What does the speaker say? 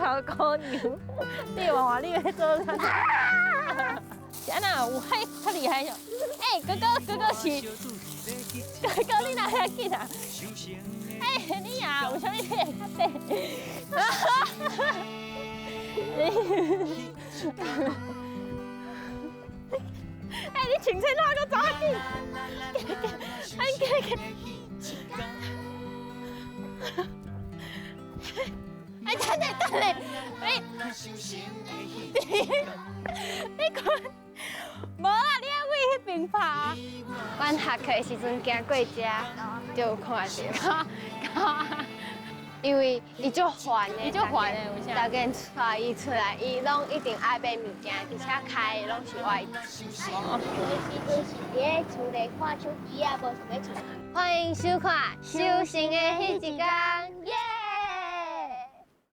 頭姑娘，你話你欲做啥？是按怎有海較厲害？欸，哥哥哥哥是哥哥，你哪遐緊啊？欸，你啊，為啥物你會較短？欸，你穿穿怎閣走較緊？哎，加加。哎，等下等下，你你看，無啦，你愛為彼邊拍。阮下課的時陣行過遮，就有看著。因為伊足煩的，伊足煩的，為啥？逐家帶伊出來，伊攏一定愛買物件，而且開的攏是我的錢。有的時陣是佇咧厝內看手機啊，無想欲出。歡迎收看《修行的彼一天》，耶！